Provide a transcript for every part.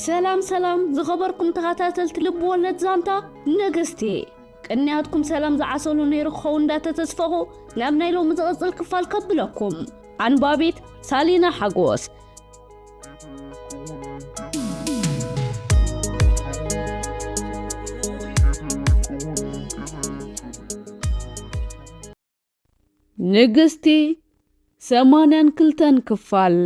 ሰላም ሰላም ዝኸበርኩም ተኸታተልቲ ልብ ወለድ ዛንታ ንግስቲ፣ ቅንያትኩም ሰላም ዝዓሰሉ ነይሩ ክኸውን እንዳተተስፈኹ ናብ ናይ ሎሚ ዝቕጽል ክፋል ከብለኩም። ኣንባቢት ሳሊና ሓጎስ። ንግስቲ ሰማንያን ክልተን ክፋል።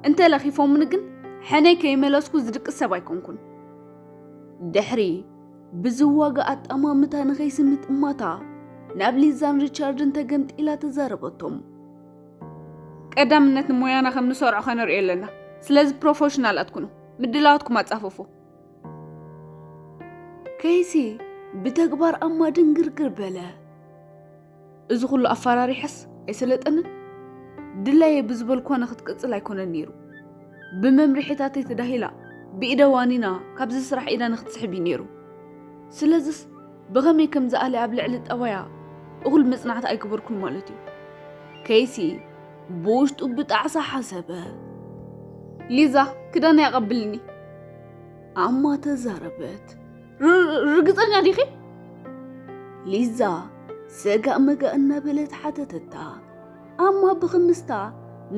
እንተ ለኺፎምኒ ግን ሕነ ከይመለስኩ ዝድቅስ ሰብ ኣይኮንኩን። ድሕሪ ብዝዋጋ ኣጣማምታ ንኸይስምጥ እማታ ናብ ሊዛን ሪቻርድን ተገምጢላ ተዛረበቶም። ቀዳምነት ንሞያና ከም ንሰርዖ ከነርእዮ ኣለና። ስለዚ ፕሮፌሽናል ኣትኩኑ፣ ምድላዋትኩም ኣጻፈፉ። ከይሲ ብተግባር ኣማ ድንግርግር በለ። እዚ ኩሉ ኣፈራሪሐስ ኣይሰለጠንን። ድላየ ብዝበልኳ ንክትቅጽል ኣይኮነን ነይሩ። ብመምርሒታተይ ተዳሂላ ብኢደ ዋኒና ካብዚ ስራሕ ኢዳ ንክትስሕብ እዩ ነይሩ። ስለዚስ ብኸመይ ከም ዝኣለ ኣብ ልዕሊ ጠባያ እኹል መጽናዕቲ ኣይገበርኩን ማለት እዩ። ከይሲ ብውሽጡ ብጣዕሳ ሓሰበ። ሊዛ፣ ክዳነይ ኣቐብልኒ። ኣማ ተዛረበት። ር-፣ ርግጸኛ ዲኺ? ሊዛ ሰጋእ መጋእ እናበለት ሓተተታ። ኣማ ብኽምስታ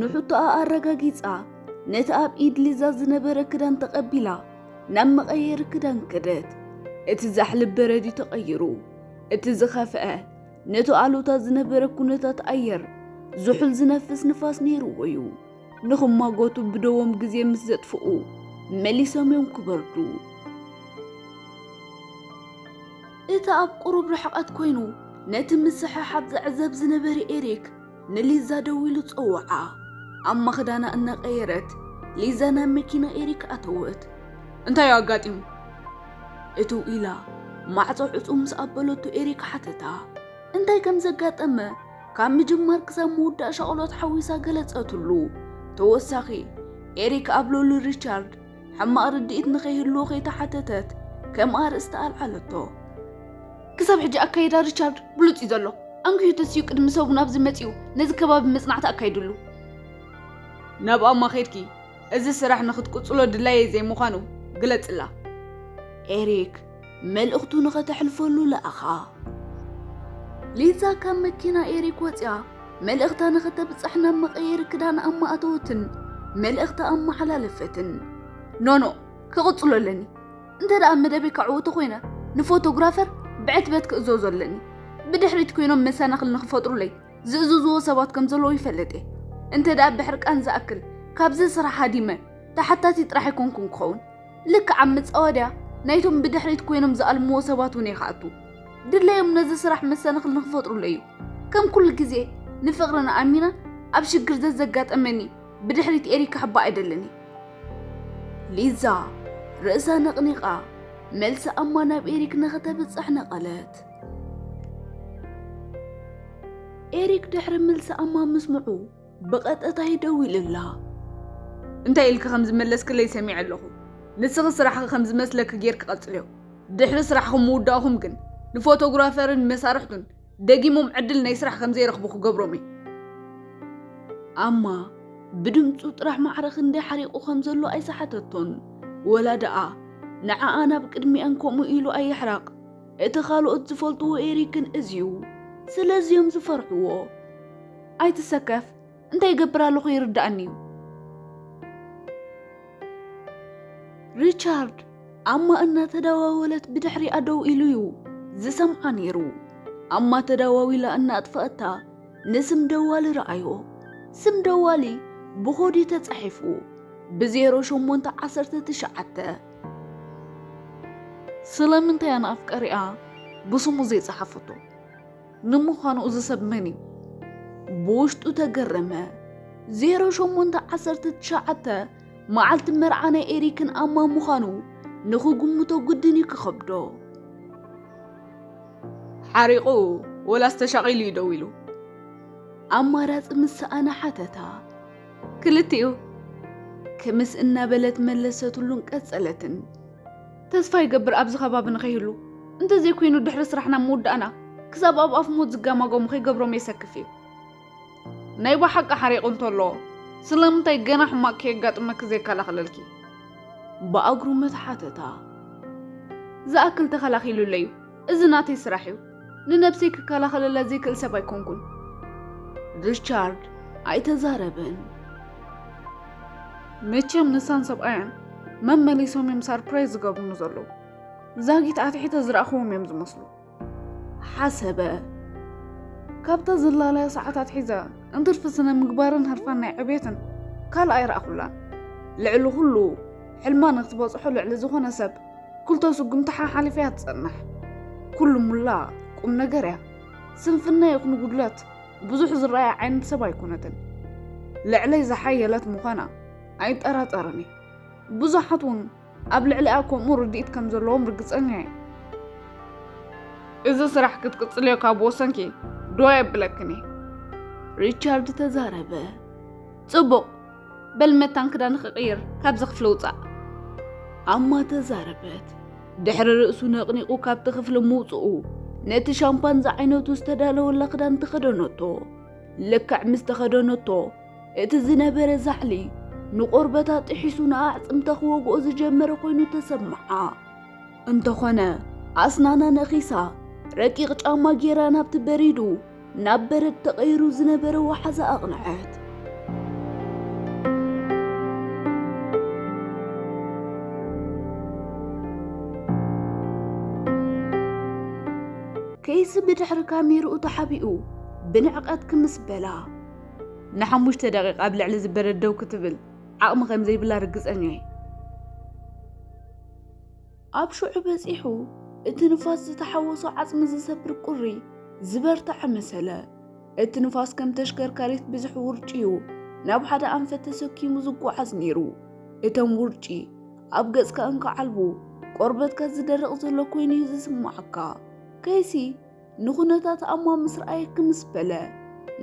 ንሕቶኣ ኣረጋጊጻ፣ ነቲ ኣብ ኢድ ሊዛ ዝነበረ ክዳን ተቐቢላ ናብ መቐየሪ ክዳን ከደት። እቲ ዛሕሊ በረድ እዩ ተቐይሩ። እቲ ዝኸፍአ፣ ነቲ ኣሉታ ዝነበረ ኩነታት ኣየር ዝሑል ዝነፍስ ንፋስ ነይርዎ እዩ። ንኽማጎቱ ብደዎም ግዜ ምስ ዘጥፍኡ፣ መሊሶም እዮም ክበርዱ። እቲ ኣብ ቁሩብ ርሕቀት ኮይኑ ነቲ ምስሕሓብ ዝዕዘብ ዝነበረ ኤሪክ ንሊዛ ደዊሉ ጸውዓ። ኣማ ክዳና እናቐየረት ሊዛ ናብ መኪና ኤሪክ ኣተወት። "እንታይ እዩ ኣጋጢሙ?" እትው ኢላ ማዕጾ ዕጹው ምስ ኣበለቱ ኤሪክ ሓተታ። እንታይ ከም ዘጋጠመ ካብ ምጅማር ክሳብ ምውዳእ ሻቕሎት ሓዊሳ ገለጸትሉ። ተወሳኺ ኤሪክ ኣብ ልዕሊ ሪቻርድ ሕማቕ ርድኢት ንኸይህልዎ ከይተሓተተት ከም ኣርእስቲ ኣልዓለቶ። ክሳብ ሕጂ ኣካይዳ ሪቻርድ ብሉጽ እዩ ዘሎ። ኣንኪዩ ተሲኡ ቅድሚ ሰቡ ናብዚ መጺኡ ነዚ ከባቢ መጽናዕቲ ኣካይድሉ። ናብ ኣማ ኸይድኪ እዚ ስራሕ ንኽትቅጽሎ ድላየ ዘይምዃኑ ግለጽላ። ኤሪክ መልእኽቱ ንኸተሕልፈሉ ለኣኻ። ሊዛ ካብ መኪና ኤሪክ ወጺኣ መልእኽታ ንኸተብጽሕ ናብ መቐየሪ ክዳን ኣማ ኣተወትን መልእኽታ ኣመሓላለፈትን። ኖኖ፣ ክቕጽሎ ኣለኒ። እንተ ደኣ መደበይ ከዕውቶ ኮይነ፣ ንፎቶግራፈር ብዕትበት ክእዘዞ ኣለኒ። ብድሕሪት ኮይኖም መሰናኽል ንኽፈጥሩለይ ዝእዝዝዎ ሰባት ከም ዘለዉ ይፈልጥ እየ። እንተ ደኣ ብሕርቃን ዝኣክል ካብዚ ስራሕ ሃዲመ፣ ተሓታቲ ጥራሕ ኣይኮንኩን ክኸውን። ልክዕ ኣብ መጻወድያ ናይቶም ብድሕሪት ኮይኖም ዝኣልምዎ ሰባት እውን እየ ክኣቱ። ድለዮም ነዚ ስራሕ መሰናኽል ንኽፈጥሩለይ እዩ። ከም ኩሉ ግዜ ንፍቕርና ኣሚና ኣብ ሽግር ዘዘጋጠመኒ ብድሕሪት ኤሪክ ክሕባእ ኣይደልን እየ። ሊዛ ርእሳ ነቕኒቓ መልሲ ኣማ ናብ ኤሪክ ንኸተብጽሕ ነቐለት። ኤሪክ ድሕሪ መልሲ ኣማ ምስምዑ ብቐጥታ ይደዊልላ። እንታይ ኢልኪ ከም ዝመለስክለይ ሰሚዐ ኣለኹ። ንስኺ ስራሕኺ ከም ዝመስለኪ ጌርኪ ቀጽልዮ። ድሕሪ ስራሕኹም ምውዳእኹም ግን ንፎቶግራፈርን መሳርሕቱን ደጊሞም ዕድል ናይ ስራሕ ከም ዘይረኽቡ ክገብሮም እየ። ኣማ ብድምፁ ጥራሕ ማዕረ ክንደይ ሓሪቑ ከም ዘሎ ኣይሰሓተቶን። ወላ ደኣ ንዓኣ ናብ ቅድሚኣን ከምኡ ኢሉ ኣየሕራቕ። እቲ ካልኦት ዝፈልጥዎ ኤሪክን እዚዩ። ስለዚዮም ዝፈርሕዎ። ኣይትሰከፍ፣ እንታይ ይገብር ኣለኹ ይርዳእኒ እዩ። ሪቻርድ ኣማ እናተዳዋወለት ብድሕሪኣ ደው ኢሉ እዩ ዝሰምዓ ነይሩ። ኣማ ተዳዋዊላ እናኣጥፈኣታ ንስም ደዋሊ ረኣዮ። ስም ደዋሊ ብኮድ እዩ ተጻሒፉ፣ ብዜሮ ሸሞንተ ዓሰርተ ትሽዓተ። ስለምንታይ እያ ንኣፍቀሪኣ ብስሙ ዘይጸሓፈቶ? ንምዃኑ እዚ ሰብ መን እዩ? ብውሽጡ ተገረመ። ዜሮ ሸሞንተ ዓሰርተ ትሽዓተ መዓልቲ መርዓ ናይ ኤሪክን ኣማ ምዃኑ ንኽግምቶ ግድን እዩ ክኸብዶ። ሓሪቑ ወላስ ተሻቒሉ እዩ ደው ኢሉ? ኣማራጺ ምስ ሰኣነ ሓተታ። ክልቲኡ። ክምስ እናበለት መለሰትሉን ቀጸለትን። ተስፋ ይገብር ኣብዚ ከባቢ ንኸይህሉ። እንተዘይኮይኑ ድሕሪ ስራሕና ምውዳእና ክሳብ ኣብ ኣፍ ሞት ዝጋማገሙ ከይገብሮም የሰክፍ እዩ። ናይ ብሓቂ ሓሪቑ እንተሎ ስለምንታይ ገና ሕማቕ ከየጋጥመኪ ዘይከላኸለልኪ? ብኣግሩመት ሓተታ። ዝኣክል ተኸላኺሉለይ እዩ። እዚ ናተይ ስራሕ እዩ። ንነብሰይ ክከላኸለላ ዘይክእል ሰብ ኣይኮንኩን። ሪቻርድ ኣይተዛረበን። መቸም ንሳን ሰብኣያን መመሊሶም እዮም ሳርፕራይዝ ዝገብሩኒ ዘለዉ። ዛጊት ኣትሒተ ዝረእኽዎም እዮም ዝመስሉ። ሓሰበ። ካብታ ዝላለያ ሰዓታት ሒዘ እንትርፊ ስነ ምግባርን ህርፋን ናይ ዕብየትን ካልእ ኣይረኣኹላን። ልዕሊ ኩሉ ሕልማ ንክትበጽሖ ልዕሊ ዝኾነ ሰብ ክልተ ስጉምቲ ሓሓሊፋ እያ ትጸንሕ። ኩሉ ሙላ ቁም ነገር እያ። ስንፍና ይኹን ጉድለት ብዙሕ ዝረኣያ ዓይነት ሰብ ኣይኮነትን። ልዕለይ ዝሓየለት ምዃና ኣይጠራጠርን እየ። ብዙሓት እውን ኣብ ልዕሊኣ ከምኡ ርድኢት ከም ዘለዎም ርግጸኛ እየ። እዚ ስራሕ ክትቅጽልዮ ካብ ወሰንኪ ዶ የብለክን እየ። ሪቻርድ ተዛረበ። ጽቡቕ፣ በል መታን ክዳንኺ ቅይር፣ ካብዚ ክፍሊ ውጻእ። ኣማ ተዛረበት። ድሕሪ ርእሱ ነቕኒቑ ካብቲ ክፍሊ ምውጽኡ ነቲ ሻምፓንዘ ዓይነቱ ዝተዳለወላ ክዳን ተኸደነቶ። ልክዕ ምስ ተኸደነቶ እቲ ዝነበረ ዛሕሊ ንቆርበታ ጥሒሱ ንኣዕጽምታ ክወግኦ ዝጀመረ ኮይኑ ተሰምዓ። እንተኾነ ኣስናና ነኺሳ ረቂቕ ጫማ ጌራ ናብቲ በሪዱ ናብ በረድ ተቐይሩ ዝነበረ ወሓዛ ኣቕንዐት። ኬይሲ ብድሕሪ ካሜርኡ ተሓቢኡ ብንዕቀት ክምስ በላ። ንሓሙሽተ ደቂቕ ኣብ ልዕሊ ዝበረድ ደው ክትብል ዓቕሚ ከም ዘይብላ ርግጸኛ እየ። ኣብ ሽዑ በጺሑ እቲ ንፋስ ዝተሓወሶ ዓጽሚ ዝሰብር ቁሪ ዝበርትዐ መሰለ። እቲ ንፋስ ከም ተሽከርካሪት ብዝሒ ውርጪ'ዩ ናብ ሓደ ኣንፈት ተሰኪሙ ዝጓዓዝ ነይሩ። እቶም ውርጪ ኣብ ገጽካ እንክዓልቡ ቆርበትካ ዝደርቕ ዘሎ ኮይኑ'ዩ ዝስምዓካ። ኬይሲ ንኹነታት ኣማ ምስ ረኣየ ክምስ በለ።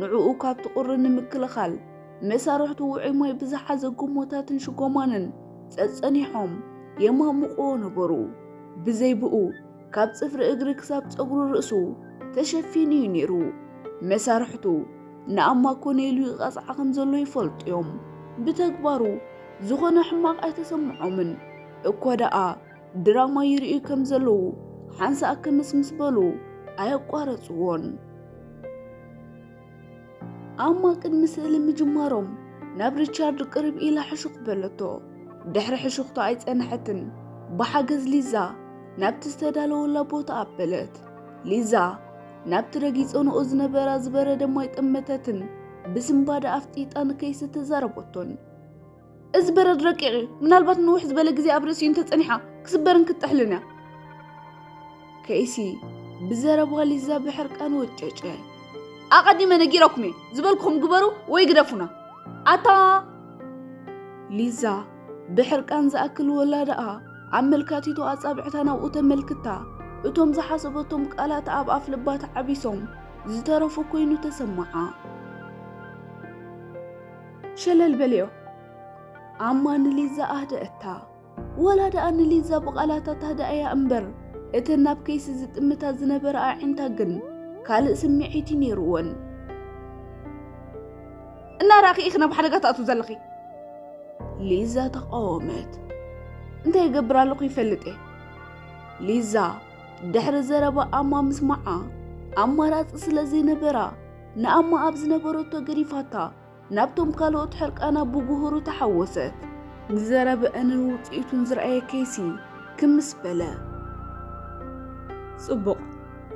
ንዕኡ ካብቲ ቁሪ ንምክልኻል መሳርሕቱ ውዑይ ማይ ብዝሓዘ ጎማታትን ሽጎማንን ጸጸኒሖም የማምቕዎ ነበሩ። ብዘይ ብኡ ካብ ጽፍሪ እግሪ ክሳብ ጸጉሪ ርእሱ ተሸፊኑ እዩ ነይሩ። መሳርሕቱ ንኣማ ኮነ ኢሉ ይቐጽዓ ከም ዘሎ ይፈልጡ እዮም። ብተግባሩ ዝኾነ ሕማቕ ኣይተሰምዖምን። እኳ ደኣ ድራማ ይርእዩ ከም ዘለዉ ሓንሳእ ክምስ ምስ በሉ ኣየቋረጽዎን። ኣማ ቅድሚ ስእሊ ምጅማሮም ናብ ሪቻርድ ቅርብ ኢላ ሕሹኽ በለቶ። ድሕሪ ሕሹኽቶ ኣይጸንሐትን። ብሓገዝ ሊዛ ናብቲ ዝተዳለወላ ቦታ ኣበለት። ሊዛ ናብቲ ረጊጸንኦ ዝነበራ ዝበረደ ማይ ጠመተትን ብስንባደ ኣፍጢጣ ንኬይሲ ተዛረበቶን። እዚ በረድ ረቂቕ እዩ። ምናልባት ንውሕ ዝበለ ግዜ ኣብ ርእሲኡ እንተጸኒሓ ክስበርን ክትጥሕልን እያ። ኬይሲ ብዘረባ ሊዛ ብሕርቃን ወጨጨ። ኣቐዲመ ነጊረኩም እየ። ዝበልኩኹም ግበሩ ወይ ግደፉና። ኣታ ሊዛ ብሕርቃን ዝኣክል ወላ ደኣ ኣመልካቲቶ ኣጻብዕታ ናብኡ ተመልክታ። እቶም ዝሓሰበቶም ቃላት ኣብ ኣፍ ልባ ተዓቢሶም ዝተረፉ ኮይኑ ተሰምዓ። ሸለል በልዮ። ኣማ ንሊዛ ኣህደአታ። ወላ ደኣ ንሊዛ ብቓላታ ተህደኣያ እምበር፣ እተን ናብ ኬይሲ ዝጥምታ ዝነበራ ኣዒንታ ግን ካልእ ስምዒት እዩ ነይርወን። እናረኣኺ ኢኺ ናብ ሓደጋ ትኣትዊ ዘለኺ። ሊዛ ተቓወመት። እንታይ ይገብር ኣለኹ ይፈልጥ እየ። ሊዛ ድሕሪ ዘረባ ኣማ ምስማዓ ኣማራጺ ስለ ዘይነበራ፣ ንኣማ ኣብ ዝነበረቶ ገዲፋታ ናብቶም ካልኦት ሕርቃና ብጉሁሩ ተሓወሰት። ንዘረበአንን ውጽኢቱን ዝረኣየ ኬይሲ ክምስ በለ። ጽቡቕ፣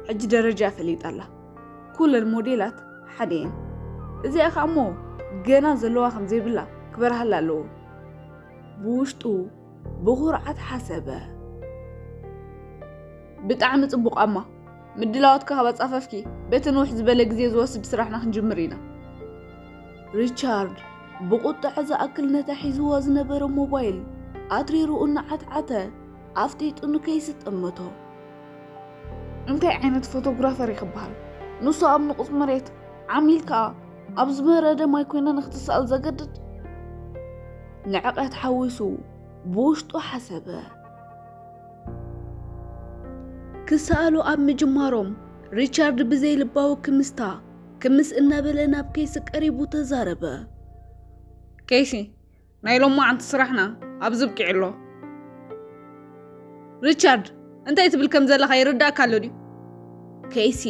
ሕጂ ደረጃ ፈሊጣ ኣላ። ኩለን ሞዴላት ሓደ እየን። እዚኣ ኸኣ እሞ ገና ዘለዋ ከም ዘይብላ ክበርሃላ ኣለዎ። ብውሽጡ ብኹርዓት ሓሰበ። ብጣዕሚ ጽቡቕ ኣማ። ምድላዋትካ ካብ ኣጻፈፍኪ፣ በቲ ንውሕ ዝበለ ግዜ ዝወስድ ስራሕና ክንጅምር ኢና። ሪቻርድ ብቑጥዐ ዝኣክል ነታ ሒዝዋ ዝነበረ ሞባይል ኣትሪሩ እናዓትዓተ ኣፍጢጡ ንኬይሲ ጠመቶ። እንታይ ዓይነት ፎቶግራፈር እዩ ክበሃል? ንሱ ኣብ ንቑጽ መሬት ዓሚል ከኣ ኣብ ዝበረደ ማይ ኮይና ንክትሰኣል ዘገድድ? ንዕቐት ሓዊሱ ብውሽጡ ሓሰበ። ክሰኣሉ ኣብ ምጅማሮም፣ ሪቻርድ ብዘይ ልባዊ ክምስታ ክምስ እናበለ ናብ ኬሲ ቀሪቡ ተዛረበ። ኬሲ፣ ናይ ሎማዓንቲ ስራሕና ኣብዚ ብቂዑ ኣሎ። ሪቻርድ፣ እንታይ ትብል ከም ዘለኻ ይርዳእካ ኣሎ ድዩ? ኬሲ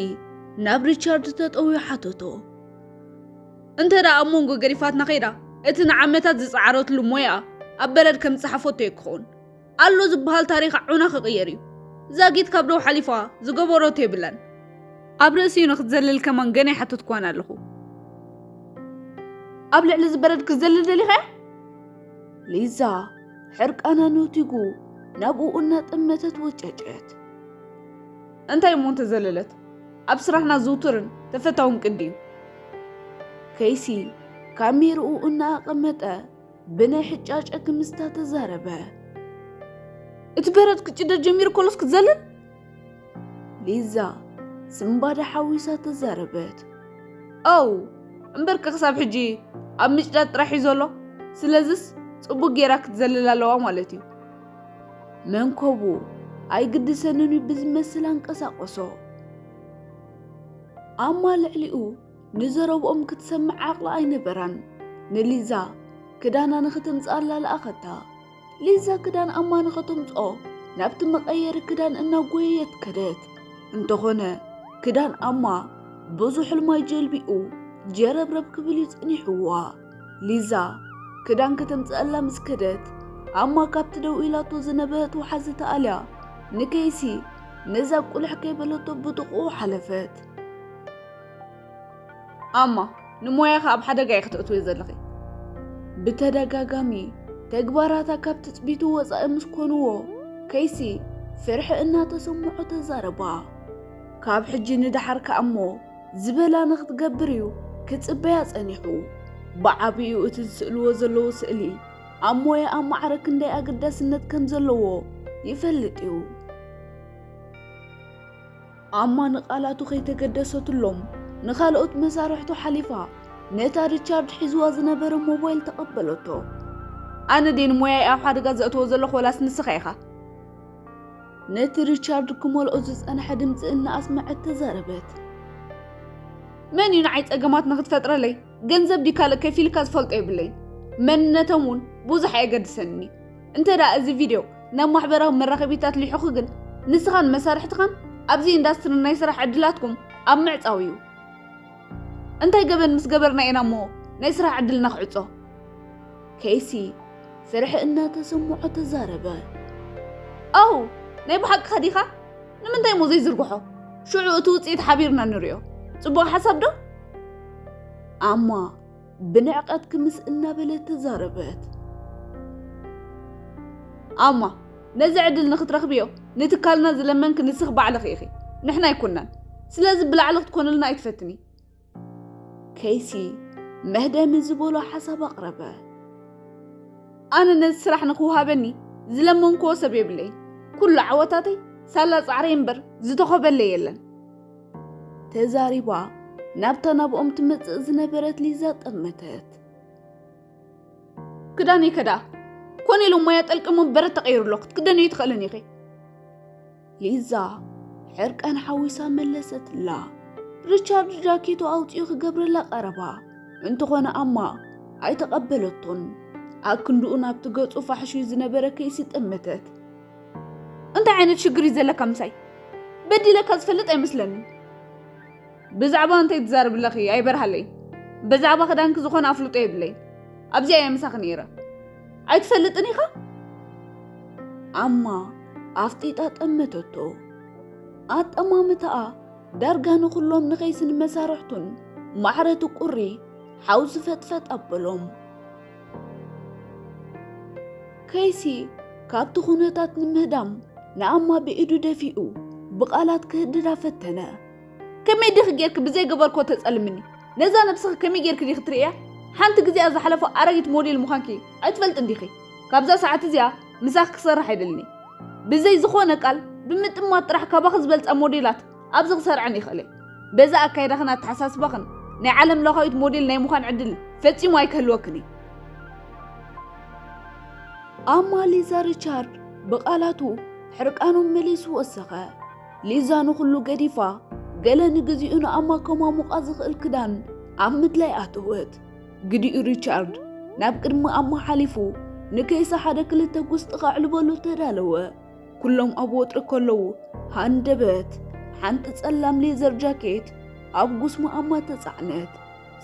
ናብ ሪቻርድ ተጠውዩ ሓተቶ። እንተ ደኣ ኣብ መንጎ ገዲፋትና ኸይዳ፣ እቲ ንዓመታት ዝጸዓረትሉ ሞያኣ ኣብ በረድ ከም ዝጸሓፈቶ እዩ ክኸውን። ኣሎ ዝበሃል ታሪኻ ዑና ክቕየር እዩ። ዛጊት ካብ ደው ሓሊፋ ዝገበረቶ የብላን። ኣብ ርእሲኡ ንክትዘልል ከማን ገና ይሓተትኳን ኣለኹ። ኣብ ልዕሊ ዝበረድ ክትዘልል ደሊኻ? ሊዛ ሕርቃና ነቲጉ ናብኡ እናጠመተት ወጨጨት። እንታይ እሞ እንተዘለለት? ኣብ ስራሕና ዝውቱርን ተፈታውን ቅዲ እዩ። ኬሲ ካሜርኡ እናኣቐመጠ ብናይ ሕጫጨ ክምስታ ተዛረበ። እቲ በረድ ክጭደድ ጀሚሩ ከሎስ ክትዘልል? ሊዛ ስምባደ ሓዊሳ ተዛረበት። ኣው፣ እምበርከ ክሳብ ሕጂ ኣብ ምጭዳድ ጥራሕ እዩ ዘሎ። ስለዝስ ጽቡቅ ጌራ ክትዘልል ኣለዋ ማለት እዩ። መንኮቡ ኣይግድሰንን እዩ ብዝመስል ኣንቀሳቀሶ። ኣማ ልዕሊኡ ንዘረብኦም ክትሰምዕ ዓቕሊ ኣይነበራን። ንሊዛ ክዳና ንኽተምጽኣላ ለኣኸታ። ሊዛ ክዳን ኣማ ንኸተምጽኦ ናብቲ መቐየሪ ክዳን እናጎየየት ከደት። እንተኾነ ክዳን ኣማ ብዙሕ ማይ ጀልቢኡ ጀረብረብ ክብል እዩ ጸኒሕዋ። ሊዛ ክዳን ከተምጽኣላ ምስ ከደት፣ ኣማ ካብቲ ደው ኢላቶ ዝነበረት ወሓዚ ተኣልያ ንኬሲ ነዛ ቁልሕ ከይበለቶ ብጥቕኡ ሓለፈት። ኣማ፣ ንሞያኻ ኣብ ሓደጋ ኢኺ ተእትውዮ ዘለኺ። ብተደጋጋሚ ተግባራታ ካብ ትጽቢቱ ወጻኢ ምስ ኮንዎ፣ ኬሲ ፍርሒ እናተሰምዖ ተዛረባ። ካብ ሕጂ ንደሓር ከኣ እሞ ዝበላ ንኽትገብር እዩ ክጽበያ ጸኒሑ። ብዓቢኡ እቲ ዝስእልዎ ዘለዉ ስእሊ ኣብ ሞያኣ ማዕረ ክንደይ ኣገዳስነት ከም ዘለዎ ይፈልጥ እዩ። ኣማ ንቓላቱ ከይተገደሰትሎም ንኻልኦት መሳርሕቱ ሓሊፋ ነታ ሪቻርድ ሒዝዋ ዝነበረ ሞባይል ተቐበለቶ። ኣነ ድየ ንሞያይ ኣብ ሓደጋ ዘእትዎ ዘለኹ ወላስ ንስኻ ኢኻ? ነቲ ሪቻርድ ክመልኦ ዝጸንሐ ድምጺ እናኣስመዐት ተዛረበት። መን እዩ ንዓይ ጸገማት ንኽትፈጥረለይ? ገንዘብ ድዩ ካልእ ከፊልካ ዝፈልጦ የብለይን። መንነቶም እውን ብዙሕ ኣየገድሰንን እዩ። እንተ ደኣ እዚ ቪድዮ ናብ ማሕበራዊ መራኸቢታት ሊሑኺ ግን፣ ንስኻን መሳርሕትኻን ኣብዚ ኢንዳስትሪ ናይ ስራሕ ዕድላትኩም ኣብ ምዕጻው እዩ። እንታይ ገበን ምስ ገበርና ኢና እሞ ናይ ስራሕ ዕድልና ክዕጾ? ኬሲ ፍርሒ እናተሰምዖ ተዛረበ። ኣው፣ ናይ ብሓቅኻ ዲኻ? ንምንታይ እሞ ዘይዝርግሖ? ሽዑ እቲ ውጽኢት ሓቢርና ንሪኦ። ጽቡቕ ሓሳብ ዶ? ኣማ ብንዕቀት ክምስ እናበለት ተዛረበት። ኣማ፣ ነዚ ዕድል ንኽትረኽብዮ ንትካልና ዝለመንኪ ንስኺ ባዕልኺ ኢኺ፣ ንሕና ኣይኮናን። ስለዚ ብላዕሊ ክትኮንልና ኣይትፈትኒ። ኬሲ መህደሚ ዝበሎ ሓሳብ ኣቕረበ። ኣነ ነዚ ስራሕ ንኽውሃበኒ ዝለመንክዎ ሰብ የብለይን። ኩሉ ዓወታተይ ሳላ ጻዕረይ እምበር ዝተኾበለይ የለን። ተዛሪባ ናብታ ናብኦም ትመጽእ ዝነበረት ሊዛ ጠመተት። ክዳነይ ከ ደኣ ኮነ ኢሉ ሞያ ጠልቅሞ በረድ ተቐይሩ ኣሎ፣ ክትክደንዮ ኣይትኽእልን ኢኺ። ሊዛ ሕርቃን ሓዊሳ መለሰትላ። ሪቻርድ ጃኬቱ ኣውጺኡ ክገብረላ ቀረባ። እንተኾነ ኣማ ኣይተቐበለቶን። ኣክንድኡ ናብቲ ገጹ ፋሕሹ ዝነበረ ኬሲ ጠመተት። እንታይ ዓይነት ሽግር እዩ ዘለካ ምሳይ? በዲለካ ዝፈልጥ ኣይመስለንን። ብዛዕባ እንታይ ትዛረቢ ኣለኺ? ኣይበርሃለይን። ብዛዕባ ክዳንኪ ዝኾነ ኣፍልጦ የብለይን። ኣብዚኣ እየ ምሳኺ ነይረ። ኣይትፈልጥን ኢኻ? ኣማ ኣፍጢጣ ጠመተቶ። ኣጠማምታኣ ዳርጋ ንኹሎም ንኬስን መሳርሕቱን ማዕረ ትቁሪ ሓውሲ ፈጥፈጥ ኣበሎም። ኬሲ ካብቲ ኩነታት ንምህዳም ንኣማ ብኢዱ ደፊኡ ብቓላት ክህድዳ ፈተነ። ከመይ ዲኺ ጌርኪ ብዘይ ገበርኮ ተጸልምኒ? ነዛ ነብስኺ ከመይ ጌርኪ ዲኺ ትርእያ? ሓንቲ ግዜኣ ዝሓለፎ ኣረጊት ሞዴል ምዃንኪ ኣይትፈልጥን ዲኺ? ካብዛ ሰዓት እዚኣ ምሳኺ ክሰርሕ ኣይደልን እየ። ብዘይ ዝኾነ ቃል ብምጥማት ጥራሕ ካባኺ ዝበልጻ ሞዴላት ኣብዚ ክሰርዐን ይኽእል እየ። በዚ ኣካይዳኽን ኣተሓሳስባኽን ናይ ዓለም ለኻዊት ሞዴል ናይ ምዃን ዕድል ፈጺሙ ኣይክህልወክን እዩ። ኣማ ሊዛ ሪቻርድ ብቓላቱ ሕርቃኖም መሊሱ ወሰኸ። ሊዛ ንኹሉ ገዲፋ፣ ገለ ንግዚኡ ንኣማ ከማሙቓ ዝኽእል ክዳን ኣብ ምድላይ ኣተወት። ግዲኡ ሪቻርድ ናብ ቅድሚ ኣማ ሓሊፉ፣ ንከይሳ ሓደ ክልተ ጉስጢ ከዕልበሉ ተዳለወ። ኩሎም ኣብ ወጥሪ ከለዉ፣ ሃንደበት ሓንቲ ጸላም ሌዘር ጃኬት ኣብ ጉስማ ኣማ ተጻዕነት።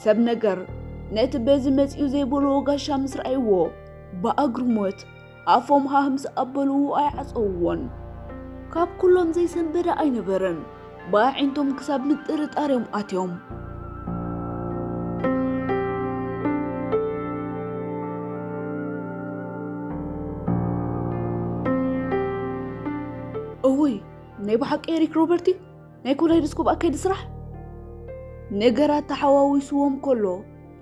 ሰብ ነገር ነቲ በዚ መጺኡ ዘይበልዎ ጋሻ ምስ ረኣይዎ፣ ብኣግርሞት ኣፎም ሃህ ምስ ኣበልዎ ኣይዓጸውዎን። ካብ ኩሎም ዘይሰንበደ ኣይነበረን። ብኣዒንቶም ክሳብ ምጥርጣር እዮም ኣትዮም። እውይ፣ ናይ ብሓቂ ኤሪክ ሮበርት እዩ? ናይ ኮላይዶስኮፕ ኣካይዲ ስራሕ? ነገራት ተሓዋዊስዎም ከሎ፣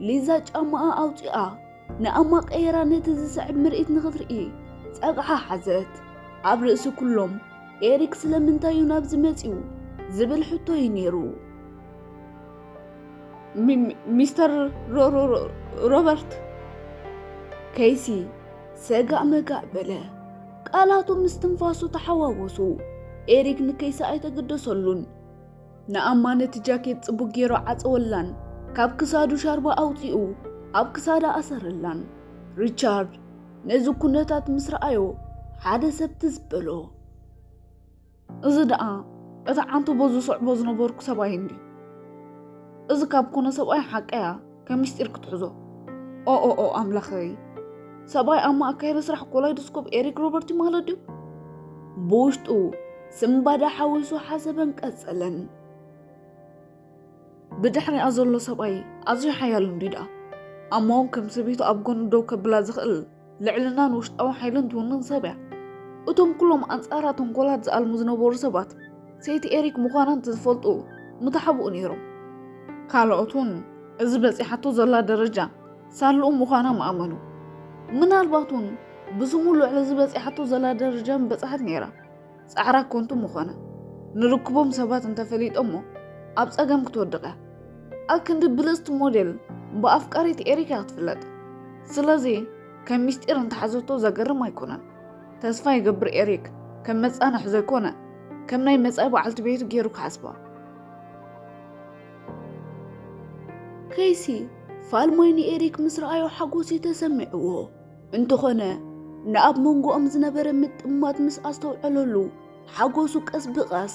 ሊዛ ጫማኣ ኣውጺኣ ንኣማ ቀየራ ነቲ ዝስዕብ ምርኢት ንኽትርኢ ጸግዓ ሓዘት። ኣብ ርእሲ ኩሎም፣ ኤሪክ ስለምንታይ እዩ ናብዚ መጺኡ? ዝብል ሕቶ እዩ ነይሩ። ሚ-፣ ሚ-፣ ሚስተር ሮ-፣ ሮ-፣ ሮ-፣ ሮበርት? ከይሲ ሰጋእ መጋእ በለ። ቃላቱ ምስ ትንፋሱ ተሓዋወሱ። ኤሪክ ንከይሲ ኣይተገደሰሉን። ንኣማ ነቲ ጃኬት ጽቡቕ ገይሩ ዓጸወላን ካብ ክሳዱ ሻርባ ኣውጺኡ ኣብ ክሳዳ ኣሰረላን። ሪቻርድ ነዚ ኩነታት ምስ ረኣዮ ሓደ ሰብ ትዝ በሎ። እዚ ደኣ እቲ ዓንተቦ ዝስዕቦ ዝነበርኩ ሰብኣይ እንድዩ። እዚ ካብ ኮነ ሰብኣይ ሓቀያ ከም ምስጢር ክትሕዞ። ኦ፣ ኦ፣ ኦ፣ ኣምላኸይ። ሰብኣይ ኣብ ማእከል ስራሕ ኮላይዶስኮፕ ኤሪክ ሮበርት ማለት ድዩ? ብውሽጡ ስንባደ ሓዊሱ ሓሰበን ቀጸለን። ብድሕሪኣ ዘሎ ሰብኣይ ኣዝዩ ሓያል እንድዩ ደኣ። ኣማ እውን ከም ሰበይቱ ኣብ ጎኑ ደው ከብላ ዝኽእል ልዕልናን ውሽጣዊ ሓይልን ትውንን ሰብ እያ። እቶም ኩሎም ኣንጻራ ተንኮላት ዝኣልሙ ዝነበሩ ሰባት ሰይቲ ኤሪክ ምዃና እንተዝፈልጡ ምተሓብኡ ነይሮም። ካልኦት እውን እዚ በጺሓቶ ዘላ ደረጃ ሳልኡ ምዃና ምኣመኑ። ምናልባት እውን ብስሙ ልዕሊ እዚ በጺሓቶ ዘላ ደረጃ ምበጽሓት ነይራ። ጻዕራ ከንቱ ምኾነ። ንርክቦም ሰባት እንተፈሊጦሞ ኣብ ጸገም ክትወድቕ እያ። ኣክንዲ ብልጽቲ ሞዴል ብኣፍቃሪት ኤሪክ እያ ክትፍለጥ። ስለዚ ከም ሚስጢር እንተሓዘቶ ዘገርም ኣይኮነን። ተስፋ ይገብር ኤሪክ ከም መጻንሒ ዘይኮነ ከም ናይ መጻኢ በዓልቲ ቤቱ ገይሩ ክሓስባ። ከይሲ ፋልማይ ንኤሪክ ምስ ረኣዮ ሓጎስ እዩ ተሰሚዕዎ። እንተኾነ ንኣብ መንጎኦም ዝነበረ ምጥማት ምስ ኣስተውዐለሉ ሓጎሱ ቀስ ብቐስ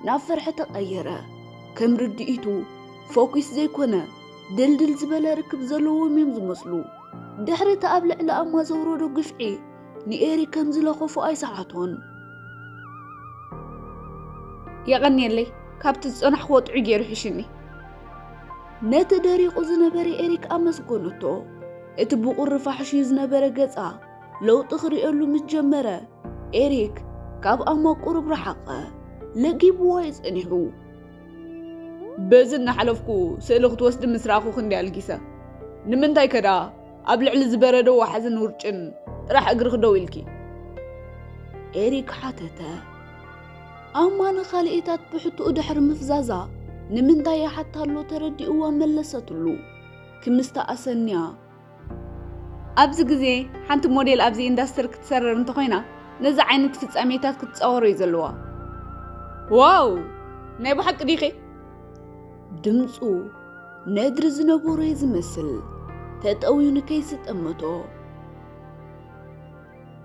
ናብ ፍርሒ ተቐየረ። ከም ርድኢቱ ፎኪስ ዘይኮነ ድልድል ዝበለ ርክብ ዘለዎም እዮም ዝመስሉ። ድሕሪ እቲ ኣብ ልዕሊ ኣማ ዘውረዶ ግፍዒ ንኤሪክ ከም ዝለኸፎ ኣይሰሓቶን። የቐንየለይ፣ ካብቲ ዝጸናሕክዎ ጥዑይ ገይሩ ሒሽኒ። ነቲ ደሪቑ ዝነበረ ኤሪክ ኣመስገነቶ። እቲ ብቑሪ ፋሕሽዩ ዝነበረ ገጻ ለውጢ ክርእየሉ ምስ ጀመረ፣ ኤሪክ ካብ ኣማ ቁሩብ ረሓቐ። ለጊብዋ እዩ ጸኒሑ። በዚ እናሓለፍኩ ስእሊ ክትወስዲ ምስ ረኣኹ ክንደይ ኣልጊሰ። ንምንታይ ከ ደኣ ኣብ ልዕሊ ዝበረደ ወሓዝን ውርጭን ጥራሕ እግርኺ ደው ኢልኪ? ኤሪክ ሓተተ። ኣማ ንኻልኢታት ብሕቶኡ ድሕሪ ምፍዛዛ፣ ንምንታይ ይሓታ ኣሎ ተረዲእዋ መለሰትሉ። ክምስታ ኣሰንያ። ኣብዚ ግዜ ሓንቲ ሞዴል ኣብዚ ኢንዳስትሪ ክትሰርር እንተኾይና፣ ነዚ ዓይነት ፍጻሜታት ክትጻወሮ እዩ ዘለዋ። ዋው! ናይ ብሓቂ ዲኺ? ድምጹ ነድሪ ዝነበሮ እዩ ዝመስል። ተጠውዩ ንከይሲ ጠመቶ።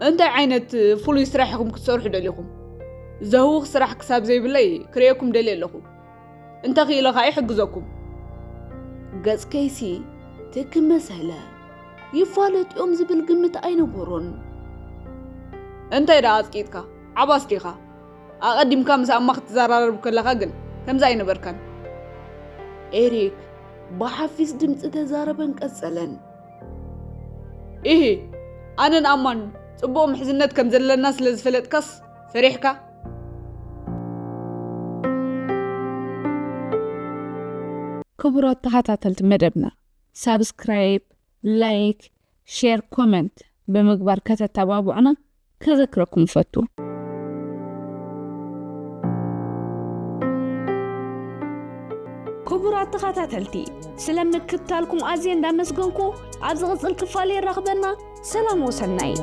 እንታይ ዓይነት ፍሉይ ስራሕ ኢኹም ክትሰርሑ ደሊኹም? ዘህውኽ ስራሕ ክሳብ ዘይብለይ ክርእየኩም ደልየ ኣለኹ። እንተኽኢለ ኸኣ ይሕግዘኩም። ገጽ ከይሲ ትክ መሰለ። ይፋለጡ እዮም ዝብል ግምት ኣይነበሮን። እንታይ ደኣ ኣጽቂጥካ? ዓባስ ዲኻ? ኣቐዲምካ ምስ ኣማ ክትዘራረብ ከለኻ ግን ከምዚ ኣይነበርካን። ኤሪክ ብሓፊስ ድምጺ ተዛረበን ቀጸለን። ኢሂ፣ ኣነን ኣማን ጽቡቕ ምሕዝነት ከም ዘለና ስለ ዝፈለጥካስ ፈሪሕካ? ክቡራት ተኸታተልቲ መደብና፣ ሳብስክራይብ፣ ላይክ፣ ሼር፣ ኮመንት ብምግባር ከተተባብዑና ከዘክረኩም እፈቱ። ክቡራት ተኸታተልቲ፣ ስለ ምክትታልኩም ኣዝየ እንዳመስገንኩ፣ ኣብ ዝቕጽል ክፋል የራኽበና። ሰላም ወሰናይ።